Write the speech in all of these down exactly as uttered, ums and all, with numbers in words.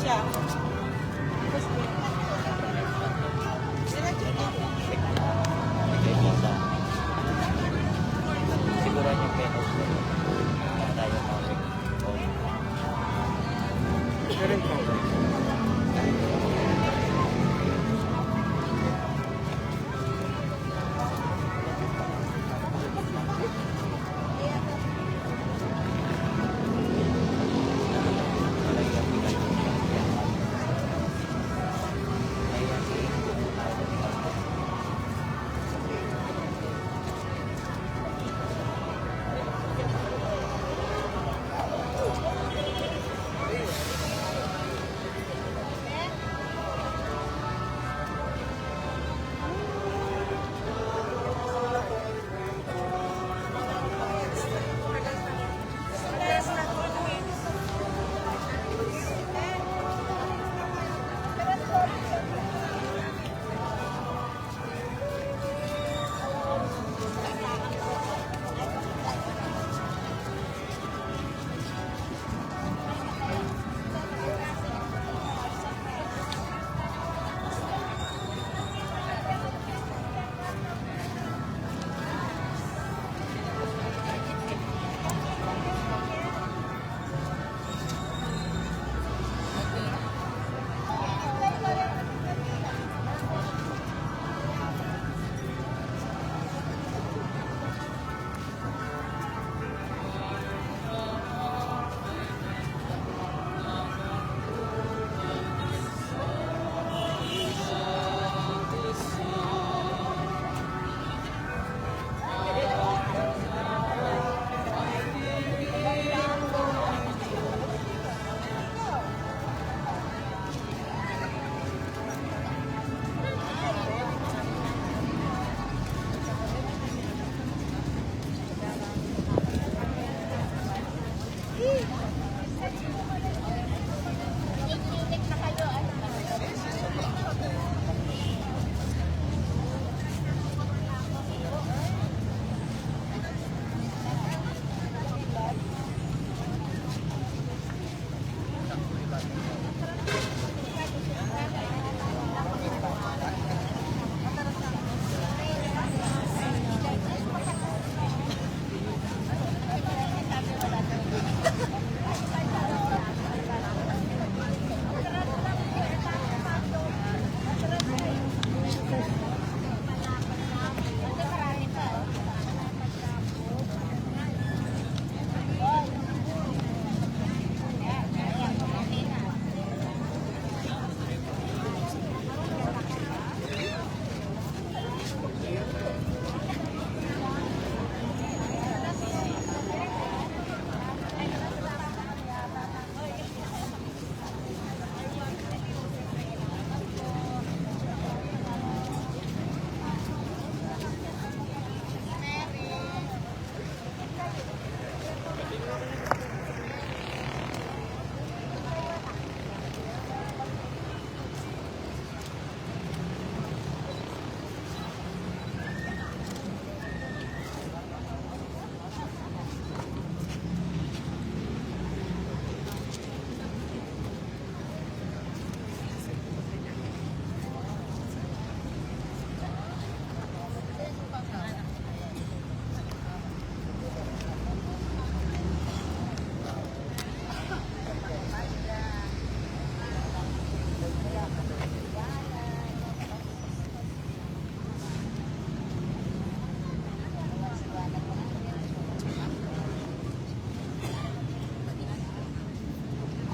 Siguro niya pera. Tayo pa.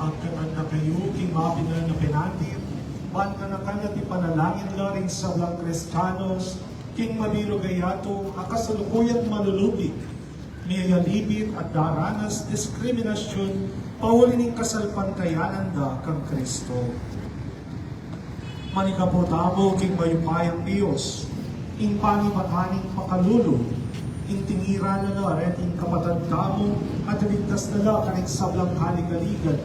Agkanan na kayu king mabinal na penatin, ban kanakan at ipanalangin la ring sablang Kristianos, king mabilug a yatu a kasalukuyan malulubig, miyayalibit at daranas diskriminasyun, pauli ning kasalpantayanan da kang Kristo. Manikapu tamu king mayupayang Dios, ing panibatan ning pakalulu, ing tingira na la reting kapatad tamu, at iligtas na la karing sablang kaligaligan,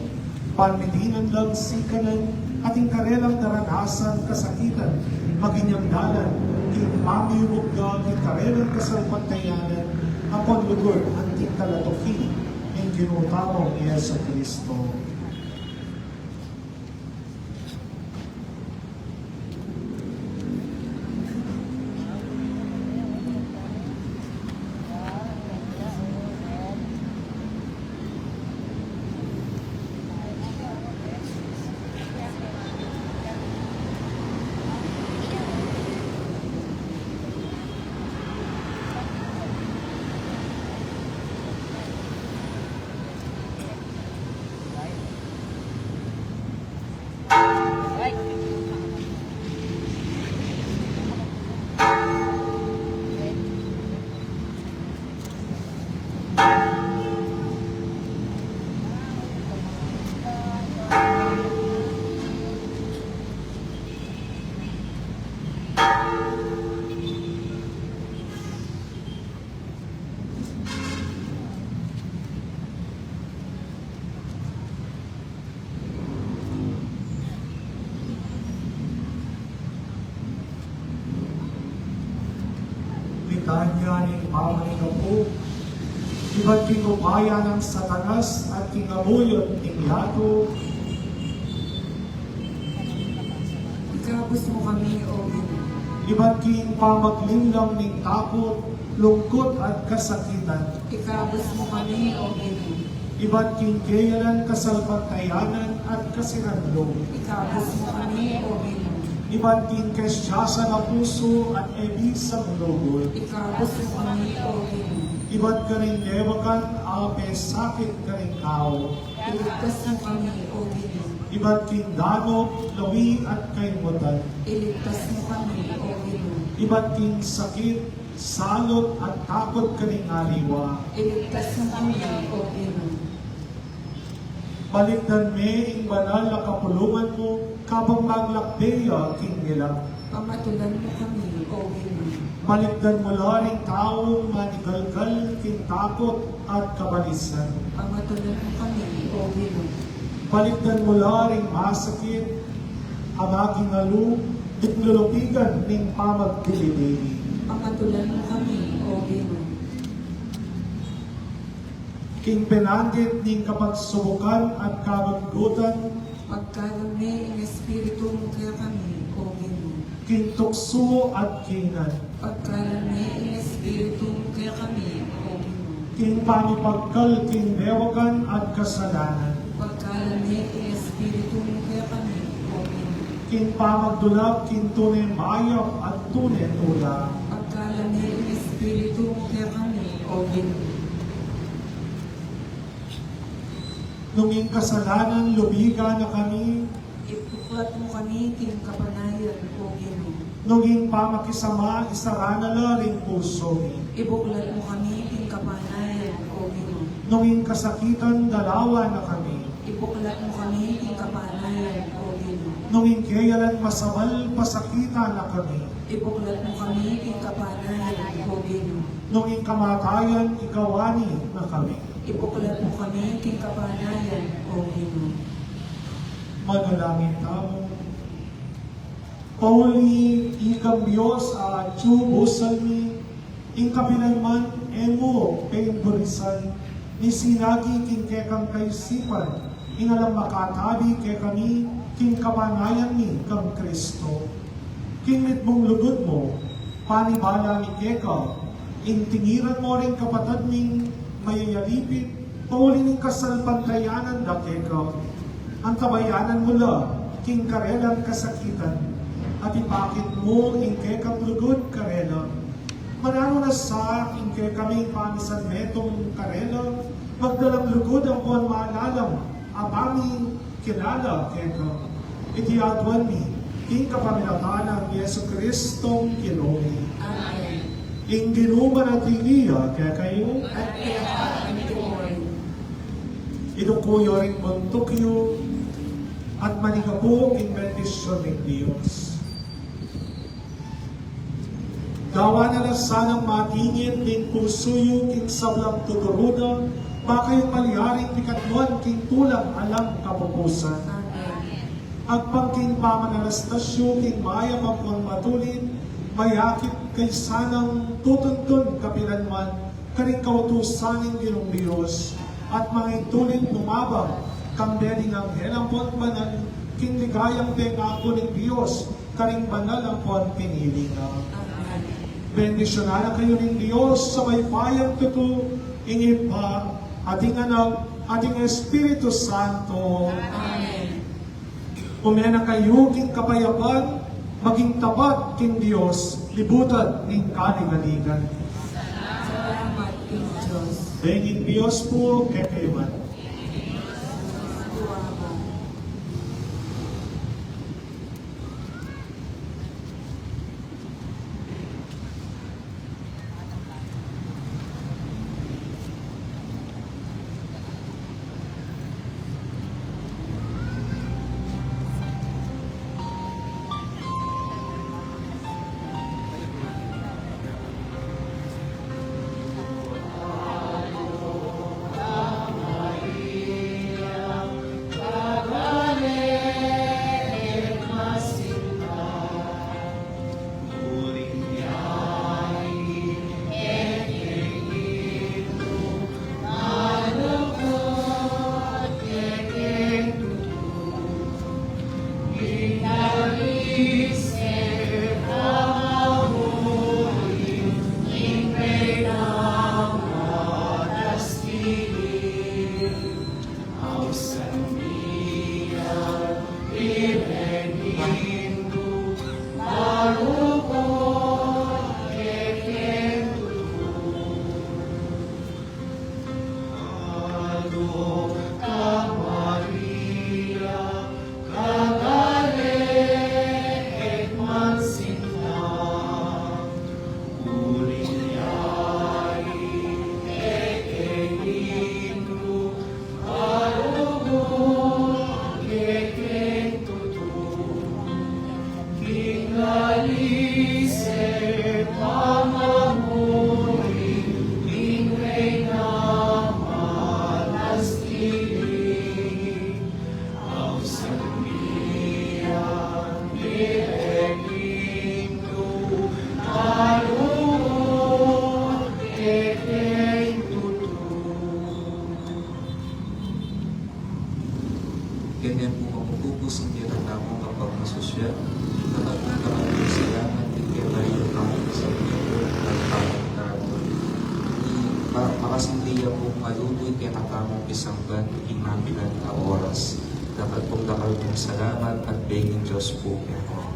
ban mitinan lang sikanan, at ing karelang daranasan kasakitan, maging dalan king pamiyubug da king karelang kasalpantayanan, a panlugud anting talatuki ning Ginu tamung Jesucristo. Kanya ning pamagkapu, ibat king upaya nang Satanas at king abuyot ning yatu. Ikabus mu kami, O Ginu. Ibat king pamaglinlang ning takut, lungkut at kasakitan. Ikabus mu kami, O Ginu. Ibat king keyalan kasalpantayanan at kasiran lub. Ikabus mu kami, O Ginu. Ibat king kesyasan a pusu at e bisang lugud. Ikabus mu kami, O Ginu. Ibat karing dewakan a pesakit karing tau. Iligtas mu kami, O Ginu. Ibat king danup, lawi at kaimutan. Iligtas mu kami, O Ginu. Ibat king sakit, salut at takut karing aliwa. Iligtas mu kami, O Ginu. Balikdan me ing banal a kapulungan mu, kabang maglakbe ya king milak. Pamatulan mu kami, O Ginu. Balikdan mu la ring taung manigalgal king takut at kabalisan. Pamatulan mu kami, O Ginu. Balikdan mu la ring masakit a maging alu, king lulupigan ning pamagdili-dili. Pamatulan mu kami, O Ginu. King penandit ning kapagsubukan at kagundutan. Pagkalume ing Espiritu mu kekami, O Ginu. King tuksu at kinan. Pagkalume ing Espiritu mu kekami, O Ginu. King pamipagkal king dewakan at kasalanan. Pagkalume ing Espiritu mu kekami, O Ginu. King pamagdulap king tune mayap at tune tula. Pagkalume ing Espiritu mu kekami, O Ginu. Nung ing kasalanan lubigan na kami. Ibuklat mu kami king kapanayan, O Ginu. Nung ing pamakisama isara na la ring pusu mi. Ibuklat mu kami king kapanayan, O Ginu. Nung ing kasakitan dalawan na kami. Ibuklat mu kami king kapanayan, O Ginu. Nung ing keyalan masabal pasakitan na kami. Ibuklat mu kami king kapanayan, O Ginu. Nung ing kamatayan ikawani na kami. Ibuklat mu kami king kapanayan, O Ginu. Manalangin tamu. Pauli ikang Dios a atyu busal mi, ing kapilan man e mu pepurisan, ni sinagi king kekang kaisipan ing alang makatabi kekami king kapanayan mi kang Kristo. King mitmung lugud mu, panibala mi keka, ing tingiran mu ring kapatad ming mayayalipit, pauli ning kasalpantayanan da keka. Antabayanan mu la king karelang kasakitan, at ipakit mu ing kekang lugud karela. Mananu na sa ing kekaming pamisanmetung karela, magdalang lugud ampon malalam a pamikilala keka. Iti aduan mi king kapamilatan nang Jesucristong Ginu mi. Amen. Ing Ginu manatili ya kekayu. At keka antimurin. Iduku yu ring buntuk yu at manigapu king bendisyun ning Dios. Gawan na la sanang madingit ning pusu yu king sablang tuturu na, ba kayung malyaring pikatmuan king tulang alang kapupusan. Amen. Agpang king pamanalastas yu king mayap ampon matulid, mayakit kayu sanang tutuntun kapilan man karing kautusan ning Ginung Dios, at mangintulid lumabang kambe ding anghel ampon banal king ligayang pengaku ning Dios karing banal ampon pinili na. Amen. Bendisyunan na kayu ning Dios a mayupayang tutu, ing Ibpa, at ing Anak, at ing Espiritu Santo. Amen. Ume na kayu king kapayapan, maging tapat king Dios, libutan ning kaligaligan. Salamat king Dios. Ing Dios pu kekayu man. Kene pu makukukus ing kekatamung kapagmasusian, kapag nagkakapagmasusian, at ikirayu tamu sa Ginung Ginu at Panginoon. Ma-, makasindi ya pung maluluy kekatamung misamban king mabilug a oras. Dakal pung dakal pung salamat at benging Dios pu kekayu.